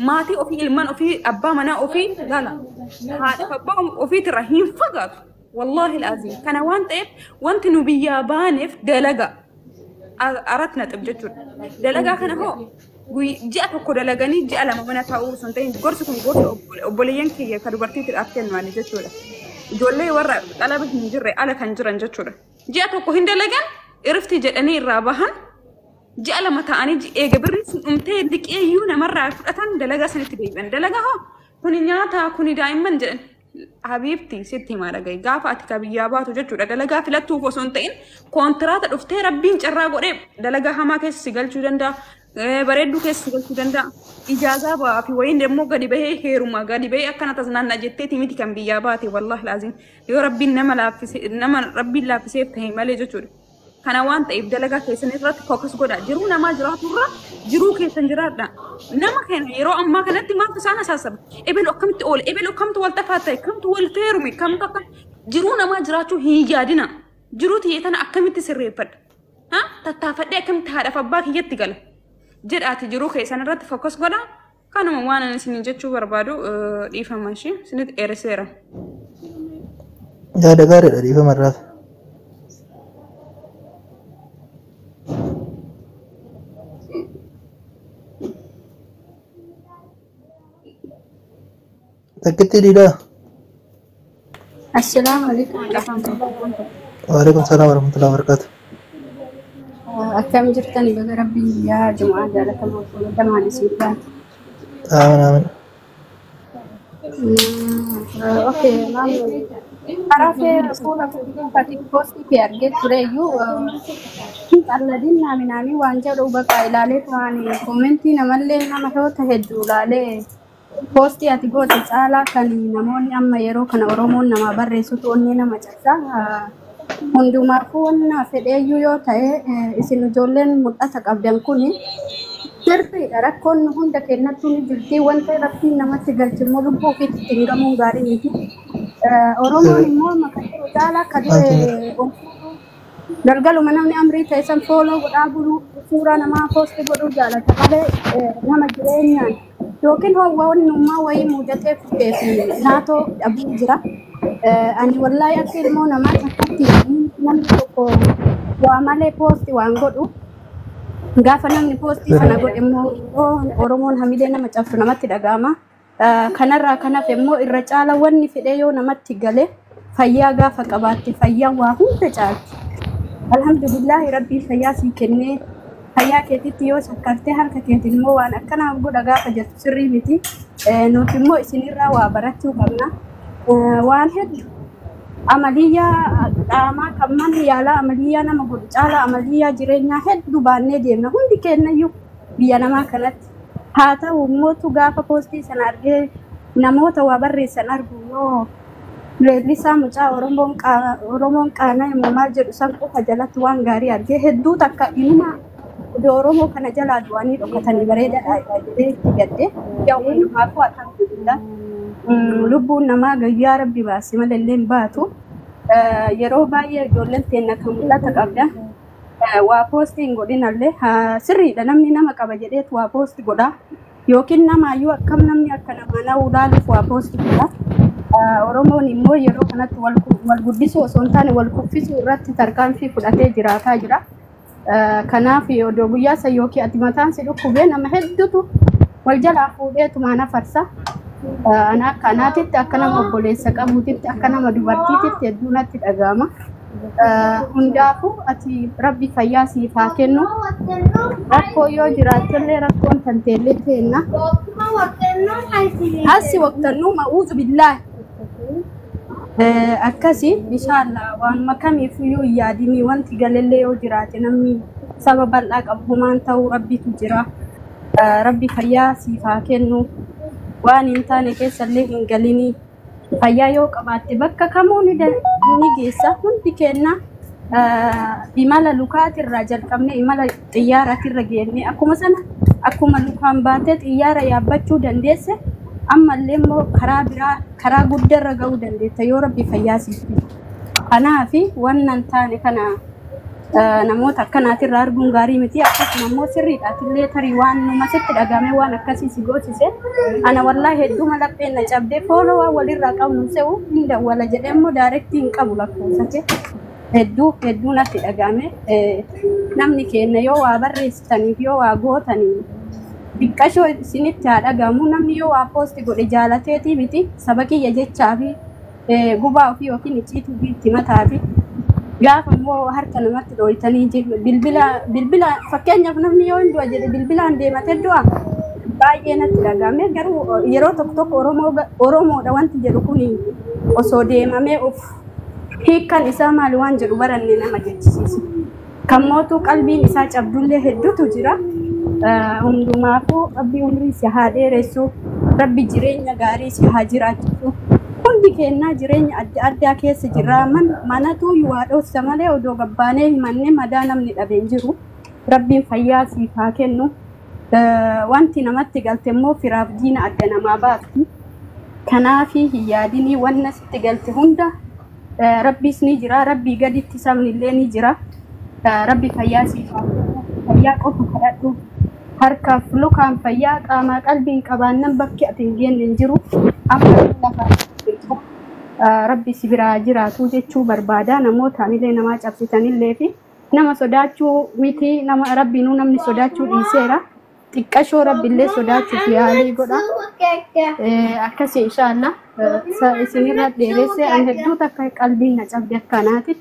maatii ofii ilmaan ofii abbaa manaa ofii laala haadha abbaa ofiitirra hin fagaatu. Wallaahi al'aziim. Kana waan ta'eef wanti nu biyyaa baaneef dalaga. Arat naxib jechuudha. Dalagaa kana hoo ji'a tokko dalaganii ji'a lama mana taa'uu osoo hin ta'in gorsi kun gorsa obboleeyyan kiyya ka dubartiitiidhaaf kennu jechuudha. Ijoollee warra xalaba hin jirre ala kan jiran jechuudha. Ji'a tokko hin dalagan iriftii jedhanii irraa bahan ji'a lama ta'anii eega birri sun dhumtee liqeeyyuu namarraa fudhatan dalagaa sanitti deebi'an. Dalagaa hoo kuni nyaata kuni daa'imman jedhan. Habiibti sitti himaa dhagahi gaafa ati ka biyyaa baatu jechuudha dalagaa filattuuf osoo hin ta'in kontiraata dhuftee rabbiin carraa godhee dalagaa hamaa keessa si galchuu danda'a. Bareedduu keessa si galchuu danda'a. Ijaazaa ba'aa fi wayiin immoo gadi bahee heeruma gadi bahee akkana tasnaannaa jetteeti miti kan biyyaa baate wallaahi laaziim yoo rabbiin nama laaffise nama rabbiin laaffiseef ta'e malee jechuudha. Kana waan ta'eef dalagaa keessan irratti focus godha. Jiruu namaa jiraatu irra jiruu keessan jiraadha. Nama kana yeroo ammaa kanatti maaltu isaan asaasaba? Ebelu akkamitti oole? Ebelu kamtu wal xafaa ta'e? Kamtu wal feerume? Kamtu akkam? Jiruu namaa jiraachuu hin yaadina. Jiruu tiyya tana akkamitti sirreeffadha? Ha? Tattaafadhee akkamitti haadhaaf abbaa kiyyatti gala? Jedhaati jiruu keessan irratti focus godha. Kanuma waan ani isin jechuu barbaadu dhiifama ishee isinitti dheeresseera. Yaada gaariidha dhiifama irraas. Takkitti diidaa. Assalaamu alaikum warahmatullahi wabarakatuh. Waalaikum salaam warahmatullahi wabarakatuh. Akkam jirtan baga rabbiin guyyaa Jumu'aa jaalatamaa fi kabajatamaan isin baate. Aamin aamin. Okay, maam karaa kee fuula fuulduraatti poostii kee argee tureyyuu qalladin naaminaanii waan jedhu bakka ilaalee waan koomentii namallee namoota hedduu ilaalee poostii ati goote caalaa kan namoonni amma yeroo kana Oromoon nama barreessutu onnee nama cabsa. Hundumaafuu wanna fedheeyyuu yoo ta'e isin ijoolleen mul'ata qabdan kuni sirriidha. Rakkoon nu hunda kennattuu ni jirti. Wanta rabbiin namatti galche immoo lubbuu ofiitti ittiin gamuun gaarii miti. Oromoon immoo maqaa jiru caalaa akka Maaltu du'e galgaluma namni amrii ta'e san fooloo godhaa buluu suuraa namaa poosti godhuu jaalata malee nama jireenyaan yookiin hawwaannummaa wayii mudatee kufee fi naatoo dhabuu jira. Ani wallaahi akka ilmoo namaa takkatti namni tokko waa malee poosti waan godhu gaafa namni poostii sana godhe immoo Oromoon hamilee nama cabsu namatti dhaga'ama. Kanarraa kan hafe immoo irra caala wanni fedhee yoo namatti gale fayyaa gaafa qabaatte fayyaan waa hunda caalti. Alhamdulillahi rabbii fayyaa sii kennee fayyaa keetitti yoo shakkartee harka keetiin immoo waan akkanaaf godha gaafa jettu sirrii miti. Nuti immoo isinirraa waa barachuu qabna. Waan hedduu amaliyyaa qaamaa kan manni yaalaa amaliyyaa nama godhu caalaa amaliyyaa jireenyaa hedduu baannee deemna hundi kennayyuu biyya namaa kanatti. Haa ta'u immootu gaafa poostii sana argee namoota waa barreessan argu yoo leellisaa mucaa Oromoon qaanaa immoo maal jedhu san qofa jalatti waan gaarii argee hedduu takka inuma odoo Oromoo kana jalaa du'anii dhokatanii bareedaadha jedhee itti gaddee yaa hundumaafuu alhamdulillah. Lubbuun namaa gayyaa rabbi baase malee illee hin baatu. Yeroo baay'ee ijoolleen teenya kan mul'ata qabda. Waa poostii hin godhinallee sirriidha namni nama qaba jedheetu waa poostii godha. Yookiin namaayyuu akkam namni akka namaa na'uu ilaaluuf waa poostii godha. Oromoon immoo yeroo kanatti wal guddisuu osoo hin taane wal kuffisuu irratti tarkaanfii fudhatee jiraataa jira. Kanaaf odoo guyyaa san yookiin ati mataan si dhukkubee nama hedduutu wal jalaa fuudheetumaan afarsa. Ana akka anaatitti akka nama obboleessa qabuutitti akka nama dubartiititti hedduu natti dhaga'ama. Hundaafuu ati rabbi fayyaa siif haa kennu. Rakkoo yoo jiraattellee rakkoon tanteellee teenna. Asi waqtannuu ma'uuzu billaahi. Akkasi inshaallah waanuma kamiifiyyuu hin yaadinii wanti galellee yoo jiraate namni saba bal'aa qabu humaan ta'uu rabbitu jira. Rabbi fayyaa siif haa kennu. Waan hin taane keessallee hin galinii. Fayyaa yoo qabaatte bakka kamuu ni geessa. Hundi kenna imala lukaatirraa jalqabnee imala xiyyaaraatirra geenne akkuma sana akkuma lukaan baatee xiyyaara yaabbachuu dandeesse ammallee immoo karaa biraa karaa guddarra ga'uu dandeetta yoo rabbi fayyaa siif kenne. Kanaafi wannan taane kana Namoota akkanaatirraa arguun gaarii miti. Akkasuma immoo sirriidhaatillee tarii waan numa sitti dhagahame waan akkasii si goosise. Ana wallaahi hedduu malapheen na cabdee follow waan walirraa qabnu se'u hin dawwala jedhee immoo direct hin qabu lakkoofsa kee. Hedduu hedduu natti dhagahame. Namni keenya yoo waa barreessitaniif yoo waa gootanii xiqqashoo isinitti haa dhagahamu. Namni yoo waa post godhe jaalateetii miti saba kiyya jechaa fi gubaa ofii yookiin icciitii ofii itti mataa fi gaafa immoo harka namatti dhooytanii bilbila bilbila fakkeenyaaf namni yoo hin du'a jedhe bilbilaan deematee du'a baay'ee natti dhagahame. Garuu yeroo tokko tokko Oromoodha wanti jedhu kun osoo deemamee of hiikkan isaa maali waan jedhu baranne nama jechisiisa. Kan mootuu qalbiin isaa cabdullee hedduutu jira. Hundumaafuu Rabbi umrii si haa dheeressu, Rabbi jireenya gaarii si haa jiraachisu. Hundi kennaa jireenya adda addaa keessa jirra. Manatu waa dhoofsa malee odoo gabbaanee himanne madaa namni dhabe hin jiru. Rabbiin fayyaa siif haa kennu. Wanti namatti galte immoo firaaf diina adda namaa baafti. Kanaafi hin yaadinii wanna sitti galte hunda Rabbiis ni jira, Rabbii gaditti sabni illee ni jira. Rabbi fayyaa siif haa kennu. Fayyaa qofa kadhadhu. Harkaaf lukaan fayyaa qaamaa qalbiin qabaannan bakki ati hin geenne hin jiru. Amma lafa Rabbi si biraa jiraatu jechuu barbaada. Namoota illee namaa cabsitanillee fi nama sodaachuu miti nama Rabbiinuu namni sodaachuu dhiiseera. Xiqqashoo Rabbiillee sodaachuuf yaalii godha. Akkasii inshaallah isinirra dheeresse an hedduu takka qalbiin na cabde akkanaati.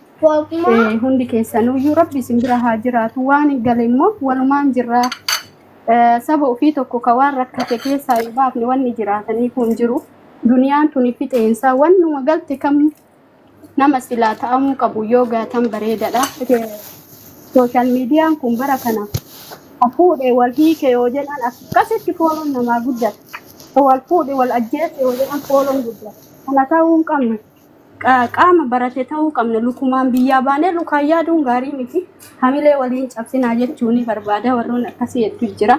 Hundi keessanuyyuu Rabbi isin bira haa jiraatu. Waan hin gale immoo walumaan jirraa. Saba ofii tokko ka waan rakkate keessaa hin baafne wanni jiraatanii kun jiru. Duniyaan tuni fixeensaa wannuma galte kam nama silaa ta'amuu qabu yoo gaatan bareedaadha. Social miidiyaan kun bara kana fuudhee wal hiike yoo jedhan akkasitti fooloon namaa guddata. Wal fuudhee wal ajjeese yoo jedhan fooloon guddata. Kana ta'uu hin qabne. Qaama barate ta'uu qabna. Lukumaan biyyaa baanee lukaan yaaduun gaarii miti. Hamilee waliin cabsinaa jechuun ni barbaada. Warroon akkasii hedduu jira.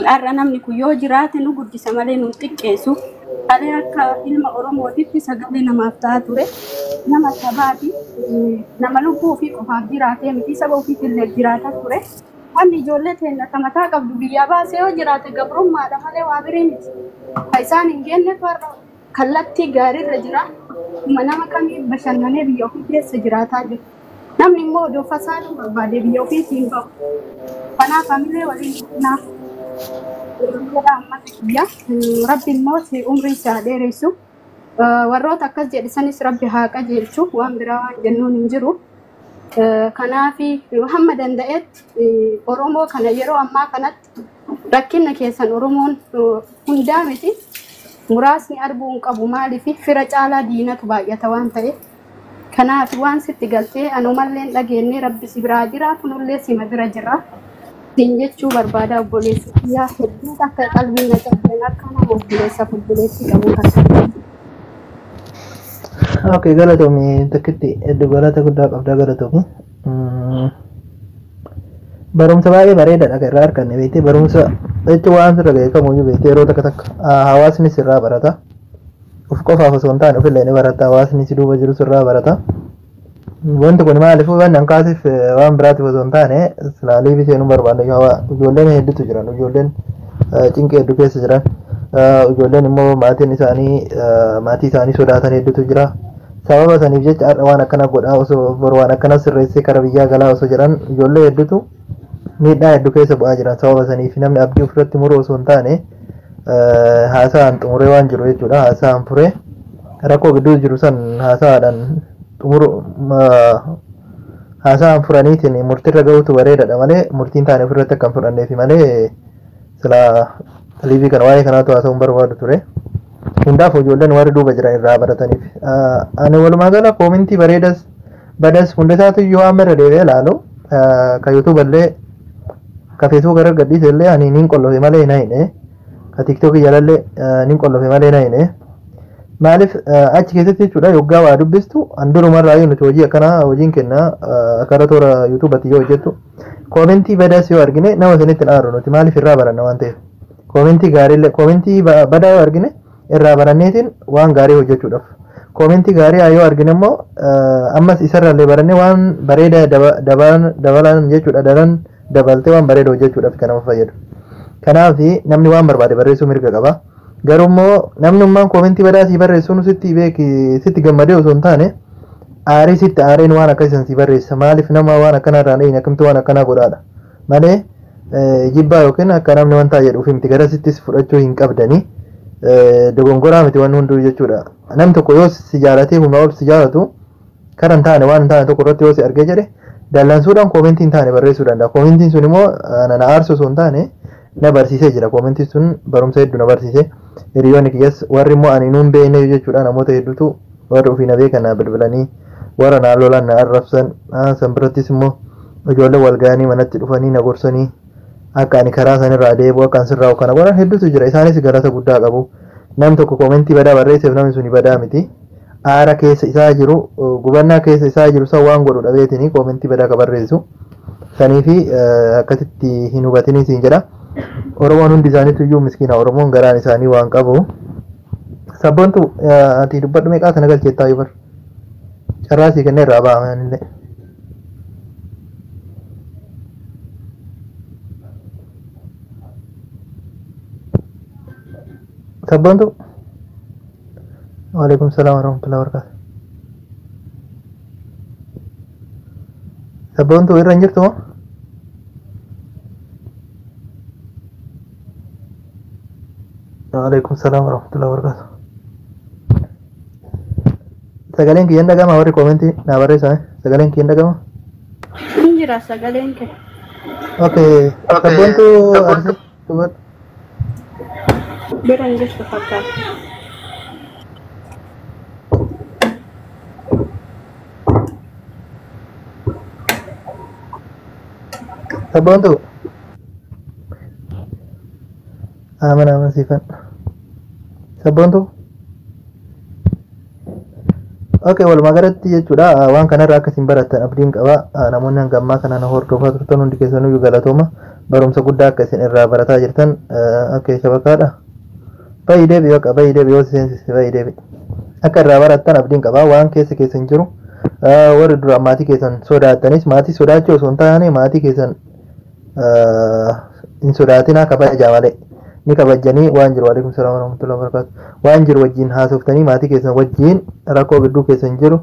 Har'a namni kun yoo jiraate nu guddisa malee nu xiqqeessu. Kalee akka ilma Oromootitti sagalee namaaf ta'aa ture. Nama sabaati. Nama lubbuu ofii qofaaf jiraatee miti saba ofiitillee jiraataa ture. Wanni ijoollee teenya akka mataa qabdu biyyaa baasee yoo jiraate gabrummaadha malee waa birii miti. Ka isaan hin geenyetu har'a kallattii gaariirra jira. Nama kamii bashannanee biyya ofii keessa jiraataa jiru. Namni immoo odoo fasaaduu barbaade biyya ofiitiin bahu. Kanaaf hamilee waliin dhufnaa. Jedha ammata kiyya. Rabbi immoo si umrii si haa dheeressu. Warroota akkas jedhe sanis Rabbi haa qajeelchu. Waan biraa waan jennuun hin jiru. Kanaafi hamma danda'etti Oromoo kana yeroo ammaa kanatti rakkina keessan Oromoon hundaa miti. Muraasni arguu hin qabu maaliif fira caalaa diinatu baay'ata waan ta'eef. Kanaaf waan sitti galtee anumallee hin dhageenye Rabbi si biraa jiraatu nullee sima bira jira. Siin jechuu barbaada obboleessi kiyyaa hedduu akka qalbii na cabdeen akka nama obboleessaaf obboleessi qabu takka. Okay, galatoomi takkitti hedduu galata guddaa qabda galatoomi. Barumsa baay'ee bareedaadha kan irraa arganne beektee barumsa jechuun waan sirra ga'e kamuyyuu beektee yeroo takka takka hawaasni sirraa barata. Of qofaaf osoo hin taane ofillee ni barata hawaasni si duuba jiru sirraa barata. Wanti kun maaliif waan an kaasiif waan biraatiif osoo hin taane silaalii biseenuu barbaanne ijoolleen hedduutu jiran ijoolleen cinqii hedduu keessa jiran ijoolleen immoo maatiin isaanii maatii isaanii sodaatan hedduutu jira. Sababa saniif jecha har'a waan akkana godhaa osoo boru waan akkana sirreessee kara biyyaa galaa osoo jedhan ijoollee hedduutu miidhaa hedduu keessa bu'aa jiran sababa saniif namni abdii ofirratti muruu osoo hin taane haasa'aan xumuree waan jiru jechuudha. Haasa'aan furee rakkoo gidduu jiru san haasa'aadhaan xumuru haasa'aan furaniitiin murtiirra gahuutu bareedaadha malee murtiin taane ofirratti akka hin fudhanneefi malee silaa liivii kana waa'ee kanaatu haasa'uun barbaadu ture. Hundaaf ijoolleen warri duuba jiran irraa barataniif. Ani walumaa gala koomintii bareedas badas hunda isaatu yoo amma irra deebi'ee ilaalu ka YouTube illee ka Facebook irra gadhiise illee ani niin qollofe malee hin hayne. Ka TikTok jalallee niin qollofe malee hin hayne. Maaliif achi keessatti jechuudha yoggaa waa dubbistu an durumarraa yoo nuti hojii akkanaa hojiin kenna karaa toora YouTubeatti yoo hojjettu koomentii badaas yoo argine nama sanitti hin aaru nuti maaliif irraa baranna waan ta'eef. Koomentii gaariillee koomentii badaa yoo argine irraa baranneetiin waan gaarii hojjechuudhaaf. Koomentii gaarii yoo argine immoo ammas isarraallee barannee waan bareeda dabalan jechuudha. Daran dabaltee waan bareeda hojjechuudhaaf kan nama fayyadu. Kanaaf namni waan barbaade barreessuu mirga qaba. Garuu immoo namnummaan koomentii badaa sii barreessuun sitti beeki sitti gammadee osoo hin taane aarii sitti aareen waan akkasiisan sii barreessa. Maaliif nama waan akkanaa irraan dhayine akkamitti waan akkanaa godhaadha. Malee jibbaa yookiin akka namni wanta jedhuuf miti gara sittis fudhachuu hin qabdanii. Dogongoraa miti waan hunduu jechuudha. Namni tokko yoo si jaalatee humna ol si jaalatu kara hin taane waan hin taane tokko irratti yoo si argee jedhe dallansuudhaan koomentii hin taane barreessuu danda'a. Koomentiin sun immoo na aarsu osoo hin taane na barsiisee jira. Koomentiin sun barumsa hedduu na barsiise. Hiriyoonni kiyyas warri immoo ani nuun beekne jechuudha namoota hedduutu warri ofii na beekan na bilbilanii warra na lolan na arrabsan san birattis immoo ijoollee wal ga'anii manatti dhufanii na gorsanii akka ani karaa sanirraa deebi'u akka ani sirraa kana godhan hedduutu jira. Isaanis galata guddaa qabu. Namni tokko koomentii badaa barreesseef namni suni badaa miti. Aara keessa isaa jiru gubannaa keessa isaa jiru san waan godhu dhabeetini koomentii badaa ka barreessu. Sanii fi akkasitti hin hubatinii siin jedha. Oromoon hundi isaaniitu iyyuu miskiina. Oromoon garaan isaanii waan qabu. Sabboontu ati dubbadhu meeqaa sana galcheettaa yoo bar. Carraa sii kennee irraa ba'a illee. Sabboontu. Waalaikum salaam warahmatullahi wabarakatuh. Sabboontu irra hin jirtu moo? Waalaikum salaam warahmatullahi wabarakatuh. Sagaleen kiyyan dhagama warri koomentii naa barreessaa sagaleen kiyyan dhagama. Hin jira sagaleen kee. Okay, sabboontu arsii dubbadhu. Bira hin jirtu fakkaata. Sabboontu. Aman aman siifan. Sabboontu. Okay, walumaa galatti jechuudha waan kanarraa akkasiin barattan abdiin qaba. Namoonni hanga ammaa kana na hordofaa turtan hundi keessanuu galatooma. Barumsa guddaa akka isin irraa barataa jirtan okay shabakaadha. Bayi deebi bakka bayi deebi yoo seensise bayi deebi. Akka irraa barattan abdiin qaba waan keessa keessan jiru warri dura maatii keessan sodaattanis maatii sodaachuu osoo hin taane maatii keessan hin sodaatinaa kabajaa malee. Ni kabajanii waan jiru waalaikum salaam warahmatullahi wabarakatuh waan jiru wajjin haasoftanii maatii keessan wajjin rakkoo gidduu keessan jiru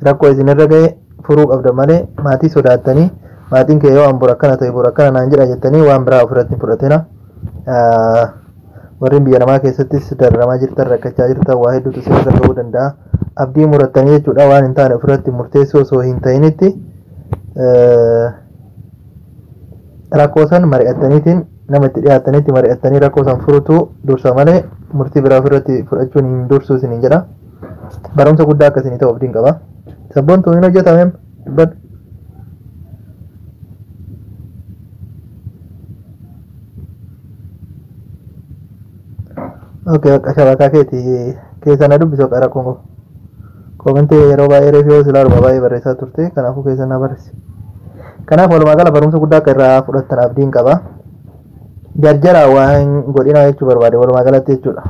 rakkoo isinirra ga'e furuu qabda malee maatii sodaattanii maatiin kee yoo an bor akkana ta'e bor akkana naan jedha jettanii waan biraa ofirratti hin fudhatina. Warreen biyya namaa keessattis dararamaa jirtan rakkachaa jirtan waa hedduutu isinirra ga'uu danda'a. Abdii murattanii jechuudha waan hin taane ofirratti murteessuu osoo hin ta'initti rakkoo san mari'attaniitiin nama itti dhiyaatanitti mari'attanii rakkoo san furutu dursa malee murtii biraa ofirratti fudhachuun hin dursu isiniin jedha. Barumsa guddaa akka isinii ta'u abdiin qaba. Sabboontu hin hojjetame dubbadhu. Okay, bakka shabakaa keeti keessa na dubbisu bakka rakkoon qabu. Koomentii yeroo baay'ee reefu yoo silaaluma baay'ee barreessaa turte kanaafuu keessa na barreessi. Kanaaf walumaa gala barumsa guddaa akka irraa fudhattan abdiin qaba. Jarjaraa waan godhinaa jechuu barbaade walumaa galatti jechuudha.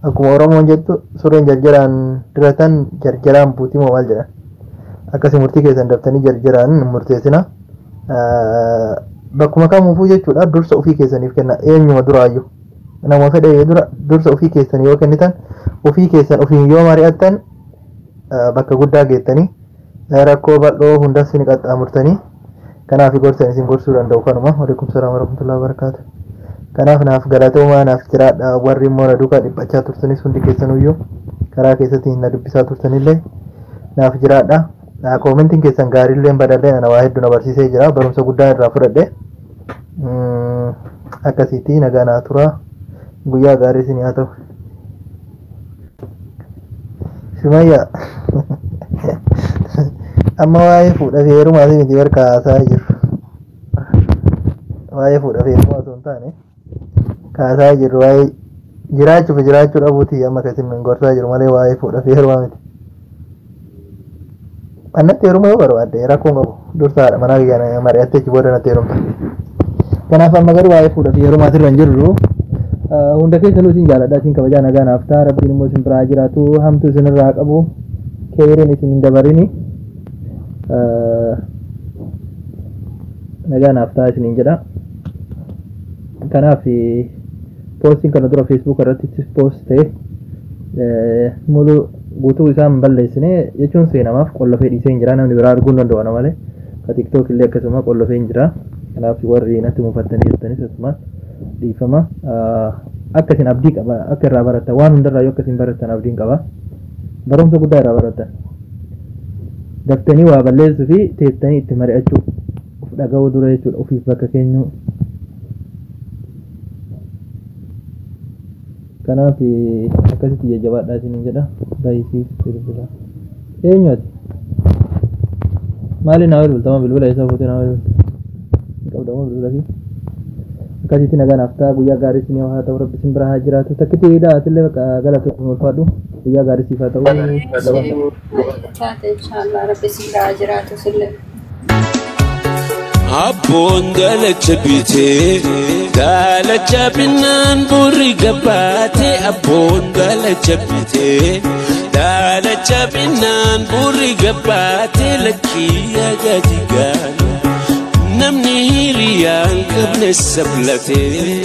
Akkuma Oromoon jettu sureen jarjaraan diratan jarjaraan buutii moo maal jedhan. Akkasii murtii keessan daftanii jarjaraan murteessina. Bakkuma kamuufuu jechuudha dursa ofii keessaniif kenna eenyuma duraayyuu. Nama fedhe dura dursa ofii keessan yoo kennitan ofii keessan ofiin yoo mari'attan bakka guddaa geettanii rakkoo bal'oo hundas ni qaxxaamurtanii kanaaf gorsan isin gorsuu danda'u kanuma. Waalaikum salaam warahmatullahi wabarakatuh. Kanaaf naaf galatoomaa naaf jiraadha warri immoo na duukaa dhiphachaa turtanis hundi keessanuyyuu karaa keessatti na dubbisaa turtanillee naaf jiraadha. Koomentiin keessan gaariillee badallee ana waa hedduu na barsiisee jira barumsa guddaa irraa fudhadhe. Akkasitti nagaa naa tura guyyaa gaarii isin haa ta'u. Sumayya amma waa'ee fuudha fi heerumaa miti barka haasaa jiru. Waa'ee fuudha fi heerumaa osoo hin taane kaasaa jirru waa'ee jiraachuuf jiraachuu dhabuuti amma kan isin gorsaa jiru malee waa'ee fuudha fi heerumaa miti. Annatti heeruma yoo barbaadde rakkoon qabu dursaadha manaa kiyya mari'attee achi booda natti heerumta. Kanaaf amma garuu waa'ee fuudha fi heerumaatirra hin jirru. Hunda keessanuu isin jaaladha, isin kabajaa, nagaa naaf ta'a. Rabbiin immoo isin biraa jiraatu, hamtuu isinirraa qabu, keeriin isin hin dabarini. Nagaa naaf ta'a isiniin jedha. Kanaaf poostiin kana dura Facebook irratti poost ta'e mulu guutuu isaa hin balleessine jechuun seenamaaf qollofee dhiisee hin jira, namni biraa arguu hin danda'u malee. Ka TikTok illee akkasuma qollofee hin jira. Kanaaf warri natti mufattanii jirtanis akkasuma dhiifama. Akka isin abdii qaba akka irraa barattan, waan hundarraa yoo akka isin barattan abdiin qaba. Barumsa guddaa irraa barattan. Daftanii waa balleessuu fi teessanii itti mari'achuu, of dhaga'uu dura jechuudha, ofiif bakka keenyuu. Kanaaf akkasitti jajjabaadhaa isiniin jedha. Baay'isiif bilbila. Eenyu ati? Maali naa bilbiltama? Bilbila isaa fuutee naa bilbilta? Hin qabdamoo bilbila kee? Akkasitti nagaa naaf ta'a, guyyaa gaarii isin haa ta'u, rabbi isin bira haa jiraatu. Takkitti hidhaa atillee bakka galatu ulfaadhu, guyyaa gaarii siif haa ta'u. Taate inshallah, rabbi si biraa jiraatu sillee. Abboon daalacha bitee daalacha binnaan burri gabbaate, abboon daalacha bitee daalacha binnaan burri gabbaate, lakkii gadi gaana namni hiriyaan qabne sablatee.